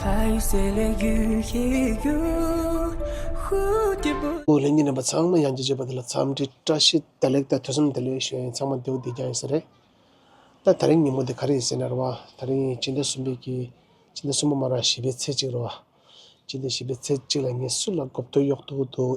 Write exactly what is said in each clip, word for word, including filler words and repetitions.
ཨུ་ལྷན་རྒྱས་རྣམ་པ་ཚང་མ་ཡང་བསྐྱར་བཅར་བ་དེ་ལ་འཚམས་འདྲི་བཀྲ་ཤིས་བདེ་ལེགས་དང་ཐུགས་བསམ་བདེ་ལེགས་ཞུ་ཡིན། ཚང་མ་བདེ་པོ་བདེ་རྐྱང་ཡིན་ས་རེད། ད་དེ་རིང་ཉིན་མོ་འདི་ག་རེ་ཡིན་ཟེར་ན་རེད་བ། དེ་རིང་སྤྱི་ཟླ་གསུམ་པའི་གི་སྤྱི་ཟླ་གསུམ་པ་མ་ར་བཞི་པའི་ཚེས་གཅིག་རེད་བ། སྤྱི་ཟླ་བཞི་པའི་ཚེས་གཅིག་ལ་ངས་སུ་ལ་མགོ་བསྟོད་གཡོག་ཐུག་འདུག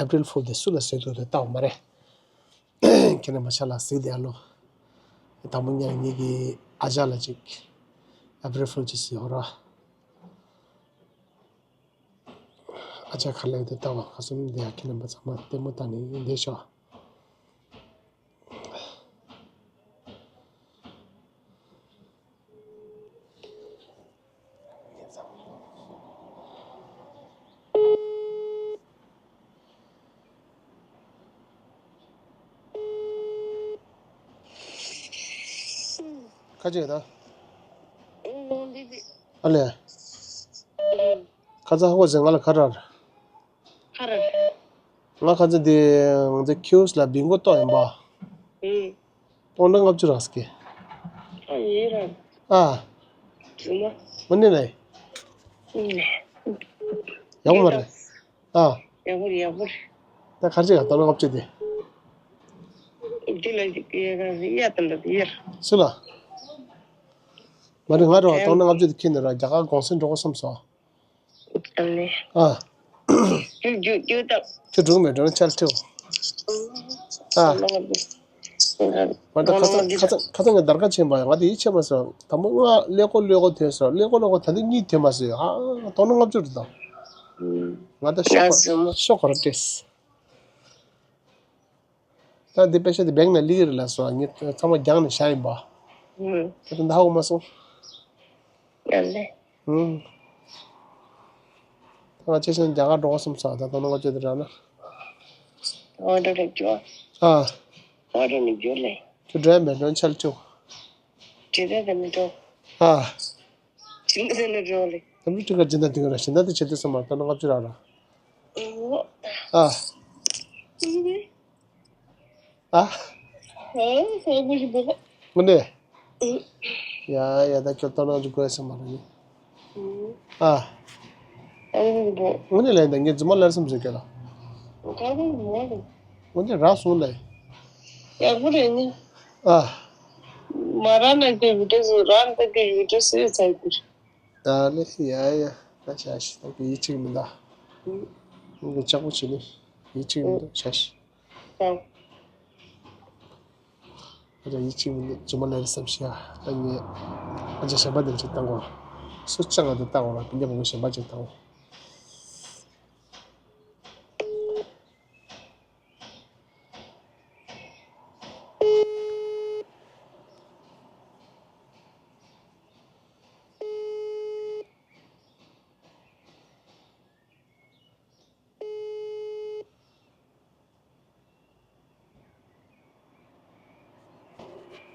April Fool དེ་སུ་ལ་ཟེར་འདུག་དེ་བལྟ་བ་མ་རེད། ཁྱེད་རྣམ་པ་ཆ་ལ་གཟིགས་བསྡད་ཨ་ལོ། དང་པོ་ཉིད་ངེད་ཀྱི་ཨ་ཅག་ལ་ཅིག་April Fool ཅིག་ཟེར་ཡོད་ར། ཨ་ཅག་ག་ལེར་དེ་ལྟ་བ་ཁ་གསུམ་འདི་ཡང་ཁྱེད་རྣམ་པ་ཚང་མ་ལྟད་མོ་བལྟས་ནས་བསྡད་ཤོག་ཁ་ཅིག་ད། ཨ་ལས། ཁ་ཚ་ཧ་གོ་ཟེར་ང་ལ་ཁ་རར། ཁ་རར། ང་ཁ་ཚ་དེ་ང་ཚོ་ཁྱིའུས་ལ་བིང་གོ་ཏོག་ཡིན་པ། ཨུ། སྟོང་ཕྲག་ལྔ་བཅུ་རག་སྐྱེ། ཨ་ཡེ་ར། ཨ། ཟུ་མ། མ་ནི་ལ། ཨུ། ཡག་པོ་མ་རེད། ཨ། ཡག་པོ་རེད་ཡག་པོ་རེད། ད་ག་རེ་བྱེད་ག་སྟོང་ཕྲག་ལྔ་བཅུ་དེ། འདི་ལ་ཡ་ད་འདྲ་ཡ། སུ་ལ། མ་རེད་ང་རང་སྟོང་ཕྲག་ལྔ་བཅུ་དེ་ཁྱེར་ནས་ར་རྒྱ་གར་གུང་སེང་འགྲོ་དགོས་བསམ་སོང་། ཨ། རྒྱུ་རྒྱུ་རྒྱུ་ད། ཁྱོད་འགྲོ་གི་མེད་འགྲོ་ན་ཆར་ཁྲིའོ། ཨ། མ་ད་ཁ་སང་ཁ་སང་ཁ་སང་ངས་སྡར་ཁ་ཕྱིན་པ་ཡང་ང་དེ་ཡིད་ཆེས་མ་སོང་། དང་པོ་ང་ཀླད་ཀོར་ཀླད་ཀོར་ཐོན་སོང་། ཀླད་ཀོར་ཀླད་ཀོར་ད་ལྟ་གཉིད་ཐོན་མ་སོང་། ཨ། སྟོང་ཕྲག་ལྔ་བཅུ་རེད་ད། ང་ད་ཤོག་ཤོག་ག་རེ་སྤྲད། ད་འདི་པེ་ཤ་དེ་བེང་ནང་སླེབས་ཀྱི་རེད་ལབ་སོང་། ངས་ཚང་མ་རྒྱག་ནས་བཞག་ཡིན་པ། ད་ད་ཧ་གོ་མ་སོང་། ཡ་ལེ། ད་ང་ཆེ་ཆུང་རྒྱ་གར་འགྲོ་བསམ་སོང་། ད་དོ་ནང་ང་ཚོ་དེ་རག་ན། ཨོ་ཏོ་རེད་ཅོ། ཨ། ཨོ་ཏོ་ནི་ཇོ་ལེ། ཁྱོད་འགྲོ་ཡ་མེད་འགྲོ་ཆལ་ཅོ། ཇི་ལྟར་དེ་མི་འགྲོ། ཨ། ཇི་ལྟར་དེ་ནི་འགྲོ་ལེ། ད་མི་ཁྲི་ཁ་ཇི་ལྟར་དེ་ག་ར་ཞིང་ད་དེ་ཆེ་དེ་སོང་མ་ད་ནང་ང་ཚོ་རག་ར། ཨོ། ཨ། ཨ། ཨ། ཧོ་ཧོ་བུ་ཞིག་བུ། དངོས་གནས། ཨུ། ཡ་ཡ་ད་ཁྱོད་ལྟ་ན་འཇུག་དགོས་ས་མ་རེད། ཨུ། ཨ། ཨ་ནི་འདུག་དངོས་གནས་ལན་ད་ངས་རྫུན་མ་ལར་སེམས་བཟོད་ཀྱི་ལ། ཁ་ཁ་མ་རེད། དངོས་གནས་རག་སོང་ལེ། ཡག་པོ་རེད་ནི། ཨ། མ་རག་ན་ཁྱོད་བི་ཏྲེ་སུ་རག་ན་ཁྱོད་བི་ཏྲེ་སུ་ཡོད་ཚར་གི་རེད། ཨ་ལེ་ཡ་ཡ་ད་ཤ་ཤི་ད་ཁྱོད་ཡིད་ཆེས་མི་འདུག་ཨུ། ངས་ལྕགས་པོ་བྱས་ནི་ཡིད་ཆེས་མི་འདུག་ཤ་ཤི། ཨ། ཨ་ཅག་ཡིད་ཆེས་མི་འདུག་རྫུན་མ་ལར་སེམས་ཤི་ཡ། ད་ངས་ཨ་ཅག་གཞན་པ་དེར་ཅིག་བཏང་གོ། སུ་ཅང་ང་དེ་བཏང་གོ་ར་སྤུན་ཀྱག་བུ་མོ་གཞན་པ་ཅིག་བཏང་གོ།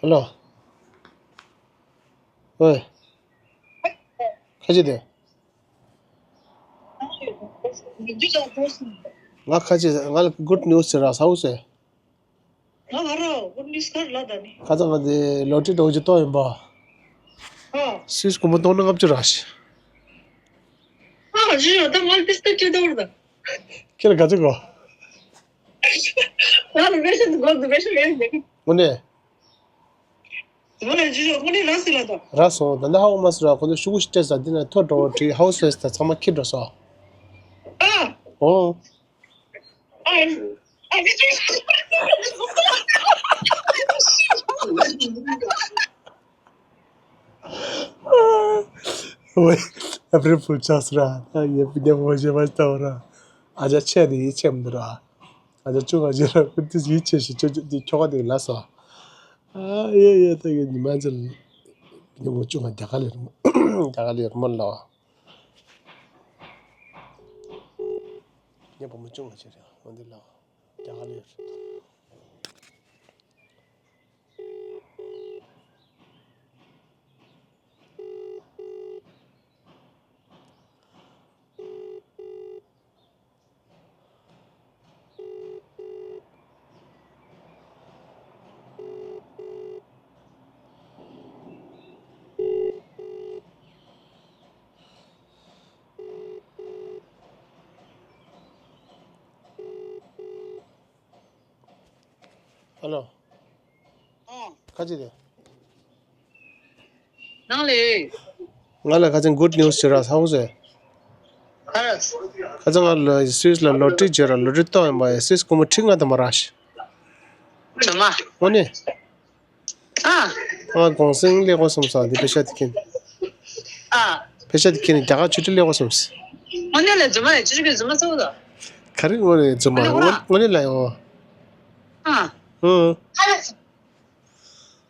ཧེ་ལོ། ཝེ། ཁ་ཅིག་དེ། ང་ཁ་ཅིག་ང་ལ་good news ཟེར་ར་ས་འུ་ཟེར། ང་ང་རོ་good news ག་རེ་ལབ་ད་ནི། ཁ་ཚ་ང་དེ་ལོ་ཊི་རི་འགྲོ་རྒྱུ་ཏོག་ཡིན་པ། ཨ། སུས་སྒོར་མོ་སྟོང་ཕྲག་ལྔ་བཅུ་རག་ཤི། ཨ་ཇི་ཡོད་ད་ང་ཏིས་ཏ་ཅི་ཏོར་ད། ཁྱེད་ལ་ག་ཚོད་དགོས། ང་ལ་བེ་ཤ་དགོས་འདུག་བེ་ཤ་ཡོད་མེད། དངོས་གནས། དངོས་གནས་ཇི་ཡོད་དངོས་གནས་རག་སི་ལ་ད། རག་སོང་། ད་ལྟ་ཧ་གོ་མ་སོང་ར། ཁོ་ཚོ་ཤུ་གུ་ཞིག་སྤྲད་ས་འདི་ན་ཐོ་འགྲོ་བ་བྲིས་ཧའུ་སི་ད་ཚང་མ་ཁྱེར་འགྲོ་སོང་། ཨ། ཨོ། ཨ་ཕྲི་ཕུལ་ཆགས་སོང་ར། ད་ངས་བུ་ཉག་མོ་གཞན་པ་ལྟ་བུ་ར། ཨ་ཅག་ཆེ་དེ་ཡིད་ཆེས་མི་འདུག་ར། ཨ་ཅག་ཆུང་བ་ཞིག་ར་ཁོ་དེ་ཡིད་ཆེས་ཤིག་ཁྱོ་ཁྱོ་དེ་ཁྱོ་ག་དེ་ལ་སོ། ཨ་ཡེ་ཡེ་ད་ངས་ཉི་མ་ཚེ་ཉི་མ་ཆུང་བ་རྒྱ་གར་ལ་རྒྱ་གར་ལ་ར་མོ་ལ་བ། ངའི་བུ་མོ་ཆུང་བ་ཞིག་རེད། འོན་ཏེ་ལགས། རྒྱ་གར་ལ་ཡོད་རེད། ལོ། ཨོ། ཁ་ཅིག་དེ། ནང་ལས། ང་ལ་ཁ་ཅིག་good news ཞིག་རག་ས་འོ་ཟེར། ཨ། ཁ་ཅིག་ང་ལ་སུད་སི་ལ་ལོ་ཊི་རི་བརྗེས་ར། ལོ་ཊི་རི་བཏང་ཡིན་པ་ཡ། སུད་སི་སྒོར་མོ་ཁྲི་ལྔ་དང་མ་རག་ཤི། ཚང་མ། དངོས་གནས། ཨ། ང་གུང་སེང་སླེབས་དགོས་བསམ་སོང་། འདི་པེ་ཤ་དེ་ཁྱེར། ཨ། པེ་ཤ་དེ་ཁྱེར་ནས་རྒྱ་གར་ཆུ་ཁྲི་སླེབས་དགོས་བསམ་སོང་། དངོས་གནས་ལ་རྫུན་མ་རེད། ཅི་ཞིག་གི་རྫུན་མ་ཚ་བོ་དང་། ག་རེ་དངོས་གནས་རྫུན་མ། དངོས་གནས་དངོས་གནས་ལ་ཡོང་། ཨ། ཨུ།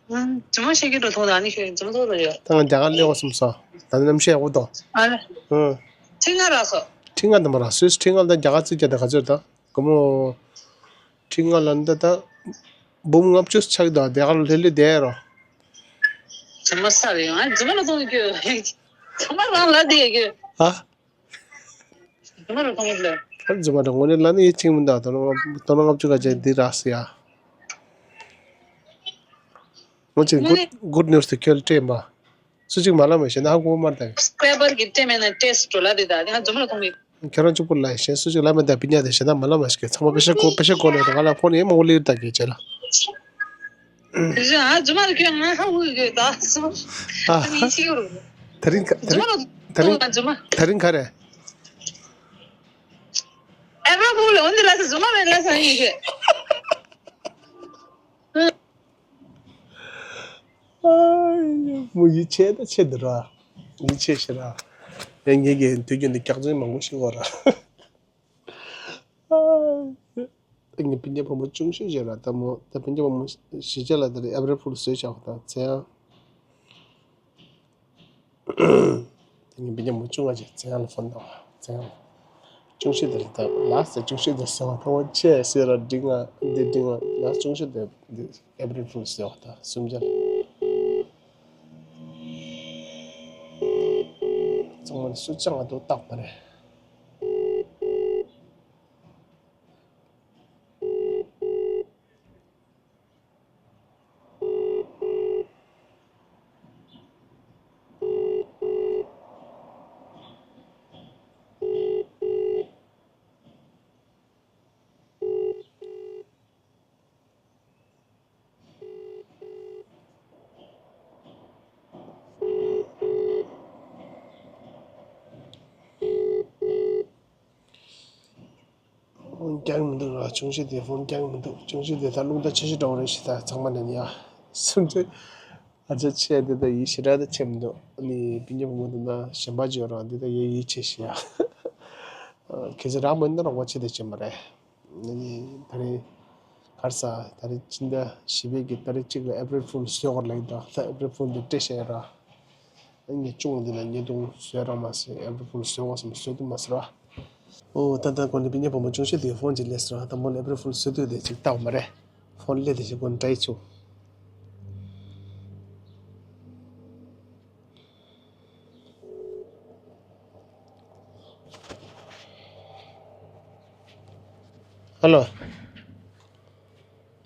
ཨ། རྫུན་མ་བཤད་ཀྱི་འགྲོ་ཐོག་ད་ནི་ཤོད་རྫུན་མ་ཚ་བོ་དང་ཡོད། ད་ང་རྒྱ་གར་སླེབས་དགོས་བསམ་སོང་། ད་ནི་གནམ་གཤིས་ཡག་པོ་འདུག་ཨ་རེ། ཨུ། ཁྲི་ལྔ་རག་སོང་། ཁྲི་ལྔ་དང་མ་རག་སུད་སི་ཁྲི་ལྔ་ལ་ད་རྒྱ་གར་རྩིས་རྒྱག་ད་ག་ཚོད་ད། སྒོར་མོ་ཁྲི་ལྔ་ལ་འདི་ད་འབུམ་ལྔ་བཅུ་ཆགས་འདུག་དེ་ག་ལ་ལྷོད་ལྷོད་བསྡད་རོགས། རྫུན་མ་ས་རེད་ཡང་། ཨ། རྫུན་མ་ལ་གཏོང་གི། ཚང་མ་རང་ལ་དེ་གི། ཨ། རྫུན་མ་ལ་གཏོང་གི་ལ། ཨ། རྫུན་མ་རེད། དངོས་གནས་ལ་ནི་ཡིད་ཆེས་མི་འདུག་དོ་སྣང་དོ་སྣང་ལྔ་བཅུ་ག་ཅན་འདི་རག་སི་ཡ། ངོ་ཅིག་good good news དེ་ཁྱོད་ལ་སྤྲད་ཡིན་པ། སུ་གཅིག་མ་ལབ་མ་ཤེས་ན་ཧ་གོ་མ་རེད་ད། སྐེ་པར་གྱི་སྤྲད་མེད་ན་ཏེས་འགྲོ་ལ་རེད་ད། དེ་ང་རྫུན་མ་ལ་གཏོང་གི། ཁྱེད་རང་གཅིག་པུ་ལ་ཤེས། སུ་གཅིག་ལ་མེད་ད། པི་ཉ་དེ་ཤེས་ན་མ་ལ་མ་ཤེས་ཀྱི། ཚང་མ་པེ་ཤ་གོ་པེ་ཤ་གོ་ནས་ང་ལ་ཕོན་ཡེ་མང་པོ་ལེར་ད་གི་བྱེད་ལ། དེ་བཞིན་ཨ་རྫུན་མ་རེད། ཁྱོད་ང་ཧ་གོ་གི་ད་སོ། ཨ། ཨ་ནི་ཤི་གི་རུ། དེ་རིང་ག་དེ་རིང་རྫུན་མ་རེད། དེ་རིང་རྫུན་མ། དེ་རིང་ག་རེད། ཨེ་རོ་བུ་ལ་འོན་ཏེ་ལ་སི་རྫུན་མ་རེད་ལ་ས་ཡིན་ཤེས། ཨ་ཡ། མོ་ཡིད་ཆེས་ད་ཆེ་འདི་ར། ཡིད་ཆེས་ཤི་ར། ཡ་ངེད་ཀྱི་དུས་རྒྱུན་དུ་སྐྱག་རྫུན་མང་པོ་ཤི་གོ་ར། ཨ་ཡ། ངའི་སྤུན་ཀྱག་བུ་མོ་ཆུང་ཤོས་ཤི་ར། ད་མོ་ད་སྤུན་ཀྱག་བུ་མོ་བཞི་ཆ་ལ་དེ་རེད། ཨེ་པ་རིལ་ཕུལ་བཟོས་བཞག་ད་ཚེ་ཡང་། དེ་ངའི་སྤུན་ཀྱག་མོ་ཆུང་བ་ཅིག་ཚེ་ཡང་ལ་ཕོན་བཏང་བ། ཚེ་ཡང་། ཆུང་ཤོས་དེ་ལ་ད་ལགས་སེ། ཆུང་ཤོས་དེ་སེ་བ་ཐང་བ་ཆེ་སེ་ར་འགྲིག་ང་འདི་འགྲིག་ང་ལགས། ཆུང་ཤོས་དེ་འདི་ཨེ་པ་རིལ་ཕུལ་ཟེར་བ་ད་སུམ་ཅན། ཚང་མ་ནི་སུ་ཅང་ང་དུ་བཏགས་པ་རེད། ཕོན་རྒྱག་མི་འདུག་ར། ཆུང་ཤོས་དེ་ཕོན་རྒྱག་མི་འདུག་ཆུང་ཤོས་དེ་ད་རླུང་རྟ་ཆེ་ཤོས་འདྲ་བོ་རེད་ཤི་ད། ཚང་མ་ནས་ཡ་སུམ་ཅུ། ཨ་ཅག་ཆེ་དེ་ད་ཡིད་ཞེ་དྲག་ད་ཆེ་མི་འདུག་ཨ་ནི་སྤུན་ཀྱག་བུ་མོ་དེ་ན་གཞན་པ་ཅིག་ཡོད་ར། འདི་ད་ཡ་ཡིད་ཆེས་ཤི་ཡ། ཁྱེད་ཚོ་རག་མ་ཡིན་ན་རོགས་པ་བྱེད་དེ་བྱེད་མ་རེད། ཨ་ནི་ད་རེས་གར་ས་ད་རེས་སྤྱི་ཟླ་བཞི་པའི་གི་ཏ་རིག་གཅིག་ལ་ཨེ་པ་རིལ་ཕུལ་བཟོས་གོ་ར་ལབ་ཡིན་ད། ད་ཨེ་པ་རིལ་ཕུལ་འདི་སྤྲད་བཞག་ཡ་ར། ངས་ཅུང་འདི་ལ་བརྙན་ཐུང་བཟོས་ར་མ་ཟེར། ཨེ་པ་རིལ་ཕུལ་བཟོས་འོ་བསམ་བཟོས་དུ་མ་ཟེར་བ། ཨོ་ད་ད་གོ་ནི་སྤུན་ཀྱག་བུ་མོ་ཆུང་ཤོས་དེའི་ཕོན་ཅིག་སླེབས་སོང་ར། ད་མོ་ལ་ཨེ་པ་རིལ་ཕུལ་བཟོས་དུས་དེ་ཅིག་བལྟ་བ་མ་རེད། ཕོན་སླེབས་དེ་ཅིག་གོ་ནི་ཏྲའི་ཆུ། ཧ་ལོ།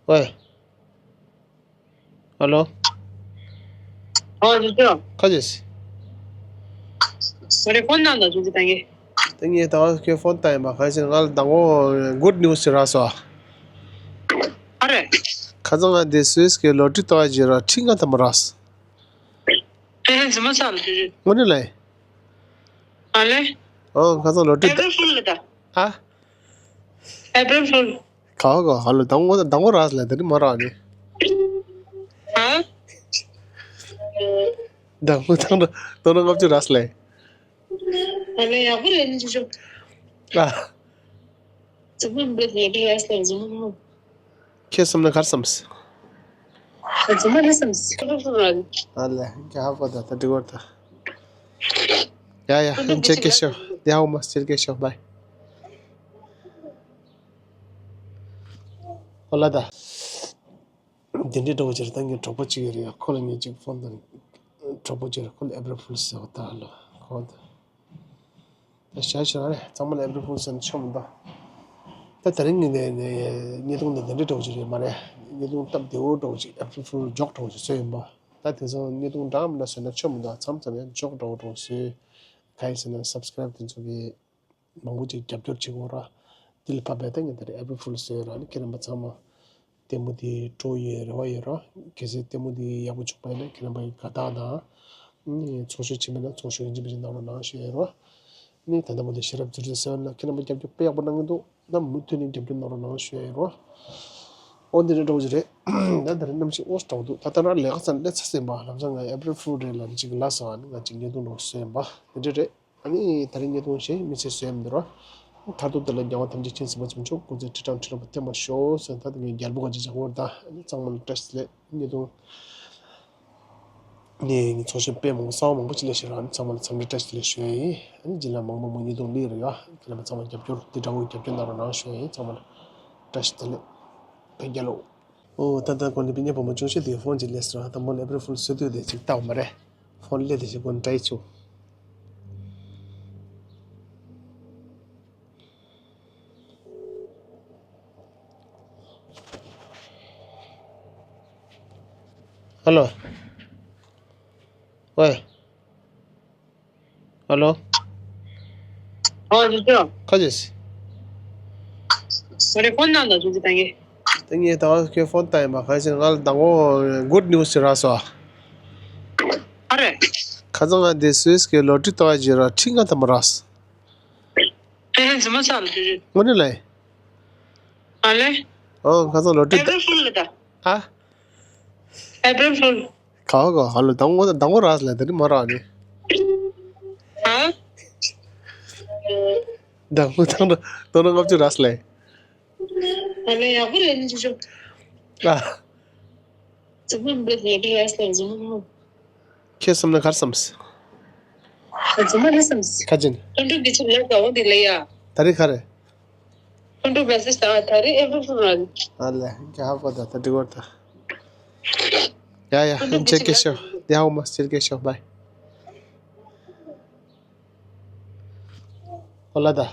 ཝེ། ཧ་ལོ། ཨོ་ཇོ་ཇོ། ཁ་ཅེས། སོ་རི་ཕོན་ནང་ལ་ཇོ་ཇོ་བཏང་གི། ད་ངས་ད་བར་ཁྱོད་ཕོན་བཏང་ཡིན་པ། ག་ཟེར་ང་ལ་མདང་དགོང་good news ཞིག་རག་སོང་། ཨ་རེ། ཁ་སང་ང་འདི་སུད་སི་གི་ལོ་ཊི་རི་བཏང་བ་ཅིག་ར། ཁྲི་ལྔ་ཐམ་པ་རག་སོང་། དེ་ནས་རྫུན་མ་ཆགས་ལ་ཞུ་ཞུ། དངོས་གནས་ལ་ཡིན། ཨ་ལེ། ཨོ་ཁ་སང་ལོ་ཊི་རི་ཨེ་པ་རིལ་ཕུལ་ལ་ད། ཨ། ཨེ་པ་རིལ་ཕུལ། ག་བ་ག་ཧ་ལོ། མདང་དགོང་མདང་དགོང་རག་ལ་དེ་རིང་མ་རག་ནི། ཧ། མདང་དགོང་མདང་དགོང་ལྔ་བཅུ་རག་ལ། ཨ་ལེ་ཡག་པོ་རེད་ནི་ཅི་ཅོ། ཨ། ཙི་མ་འབུ་ནེ་བི་ཡ་སི་ལ་ཙི་མ་མོ། ཁྱེད་བསམ་ན་གར་བསམ། ཙི་མ་རེད་བསམ། ཨ་ལེ་རྒྱ་ཧ་གོ་ད་ད་འགྲིག་གོ་ད། ཡ་ཡ་ཨ་ནི་ཁྱེད་སྐད་ཤོད། ཡ་འོ་མ་ཁྱེད་སྐད་ཤོད་བྷའི། ཨོ་ལ་ད། དེ་འདྲའི་འདྲ་བོ་ཅིག་རེད། ད་ངའི་གྲོགས་པོ་གཅིག་ཡོད་རེད་ཡ། ཁོ་ལ་ངས་གཅིག་ཕོན་དང་། གྲོགས་པོ་གཅིག་རེད། ཁོ་ལ་ཨེ་པ་རིལ་ཕུལ་ཟེར་བ་ད་ལ་ཁོ་ད། ད་བྱ་བྱ་རེད། ཚང་མ་ལ་ཨེ་པ་རིལ་ཕུལ་ཟེར་ན་ཆོ་མི་འདུག་ད་དེ་རིང་ངས་ནས་ནས་བརྙན་ཐུང་འདི་འདི་འདྲའི་འདྲ་བོ་ཅིག་རེད་མ་རེད། བརྙན་ཐུང་སྟབས་བདེ་བོ་འདྲ་བོ་ཅིག་ཨེ་པ་རིལ་ཕུལ་ཇོག་འདྲ་བོ་ཅིག་བཟོས་ཡིན་པ། ད་དེ་ཚོ་བརྙན་ཐུང་འདྲ་མི་འདྲ་བཟོས་ན་ཆོ་མི་འདུག་ཚང་ཚང་ཡང་ཇོག་འདྲ་བོ་འདྲ་བོ་བཟོས། ག་ཡིན་ཟེར་ན་སབ་སི་ཀ་རེབ་དེ་ཚོ་གི་མང་པོ་ཅིག་རྒྱབ་སྐྱོར་བྱེད་དགོས་ར། དེ་ལ་བབ་པའི་ད་ངས་དེ་རིང་ཨེ་པ་རིལ་ཕུལ་བཟོས་ཡོད་ར། ཨ་ནི་ཁྱེད་རྣམ་པ་ཚང་མ་ ལྟད་མོ་དེ་སྤྲོ་ཡོད་རེ་བ་ཡོད་རོ། གལ་སྲིད་ལྟད་མོ་དེ་ཡག་པོ་བྱུང་པ་ཡིན་ན་ཁྱེད་རྣམ་པ་ཡི་དགའ་རྟགས་དང་། ཚོང་ཤོག་ཕྱིན་པ་ན་ཚོང་ཤོག་ཡིན་གཅིག་མིན་གཅིག་གནང་རོགས་གནང་ཞུ་ཡ་རོ། ནི་ད་ལྟ་མོ་དེ་ཤེས་རབ་ཚུལ་ཁྲིམས་ཟེར་བ་ན་ཁྱེད་རྣམ་པ་རྒྱབ་སྐྱོར་དཔེ་ཡག་པོ་གནང་གི་འདུག་ན་མུ་མཐུད་ནས་རྒྱབ་སྐྱོར་གནང་རོགས་གནང་ཞུ་ཡ་ཡིན་རོ། ཨོ་འདི་འདྲ་འགྲོ་གི་རེད། ད་ད་རེས་གནམ་གཤིས་ཨོ་སྟག་འདུག་ད་ལྟ་རང་ལས་ཀ་ཚར་སླེབས་ཚར་ཟིན་པ་ལམ་སང་ང་April Fool རེད་ལབ་ནས་ཅིག་ལབ་སོང་། ཨ་ནི་ང་ཅིག་བརྙན་ཐུང་འདྲ་བཟོས་ཡིན་པ་འདི་འདྲ་རེད། ཨ་ནི་ད་རེས་བརྙན་ཐུང་ཞིག་མི་ཚེ་བཟོས་ཡིན་འདི་རོ། མཐར་ཐུག་འདི་ལ་རྒྱལ་བ་ཐམས་ཅད་མཁྱེན་གཟིགས་པ་ཆེན་པོ་མཆོག་སྐུ་ཚེ་ཁྲི་ཕྲག་ཁྲི་ལོ་བརྟན་པར་ཤོག་ཟེར། ད་ངས་རྒྱལ་པོ་ག་ཅིག་བྱ་དགོས་རེད། ད་ཨ་ནི་ཚང་མ་ལ་བཀྲ་ཤིས་བདེ་ལེགས། བརྙན་ཐུང་ནས་ངས་ཚོགས་ཆེན་དཔེ་མང་པོ་གསར་པ་མང་པོ་ཅིག་སླེབས་ཤག་ར། ཨ་ནི་ཚང་མ་ལ་འཚམས་འདྲི་བཀྲ་ཤིས་བདེ་ལེགས་ཞུ་ཡ་ཡིན། ཨ་ནི་རྗེས་ལ་མང་པོ་མང་པོ་བརྙན་ཐུང་སླེབས་རེད་ཡ། ཁྱེད་རྣམ་པ་ཚང་མ་རྒྱབ་སྐྱོར་འདི་འདྲ་བོ་རྒྱབ་སྐྱོར་གནང་རོགས་གནང་ཞུ་ཡ་ཡིན། ཚང་མ་ལ་བཀྲ་ཤིས་བདེ་ལེགས། བོད་རྒྱལ་ལོ། ཨོ་ད་ལྟ་གོང་ནས་པི་ཉེ་བུ་མོ་ཅུང་ཤོས་དེའི་ཕོན་ཅིག་སླེབས་སོང་ར། ད་མོ་ལ་April Fool བཟོ་དུས་དེ་ཅིག་བལྟ་བ་མ་རེད། ཕོན་སླེབས་དེ་ཞིག་གོ་འདྲ་ཡི་ཆུ། ཧ་ལོ། ཝེ། ཧ་ལོ། ཨོ་ཇི་ཇོ། ཁ་ཅེས། སོ་རི་ཕོན་ནང་ལ་ཇུ་ཇུ་ད་ངེ། ད་ངེ་ད་ཁྱོད་ཕོན་ཏང་ཡིན་པ་གང་ཞིག་ང་ལ་དང་པོ་good news ཞིག་རག་སོང་། ཨ་རེ། ཁ་སང་ང་འདི་སུད་སི་གི་ལོ་ཊི་ཏོ་ཨ་ཇི་ར་ཁྲི་ལྔ་ཐམ་པ་རག་སོང་། དེ་ནས་རྫུན་མ་ཆགས་ལ་ཞུ་ཞུ། དངོས་གནས་ལ། ཨ་ལེ། ཨོ་ཁ་སང་ལོ་ཊི་ཏོ། April Fool ལ་ད། ཨ། April Fool། ག་བ་ག་བ་ཧ་ལོ་དང་པོ་དང་པོ་རག་ལ་དེ་ནི་མ་རག་ནི། ཨ། དང་པོ་དང་པོ་དང་པོ་ལྔ་བཅུ་རག་ལ། ཨ་ལེ་ཡག་པོ་རེད་ནི་ཅི་ཅོ། ཨ། རྫུན་མ་མི་འདུག་ལོ་ཊི་རག་ལ་རྫུན་མ་མ། ཁྱེད་བསམ་ན་གར་བསམ། རྫུན་མ་རེད་བསམ། ཁ་ཅན། ཐོན་འགྲུབ་འདི་ཆུ་ལོ་དགའ་བོ་འདི་ལ་ཡ། ད་རེས་ག་རེ། ཐོན་འགྲུབ་བེ་སི་ད་ད་རེས་April Fool ར། ཨ་ལེ་རྒྱ་ཧ་པ་ད་ད་འགྲིག་བར་ད། ཡ་ཡ་ཐོན་འགྲུབ་ཅེ་ཀེ་ཤོ། ཡ་ཧོ་མ་ཅེ་ཀེ་ཤོ་བའི། ཨོ་ལ་ད།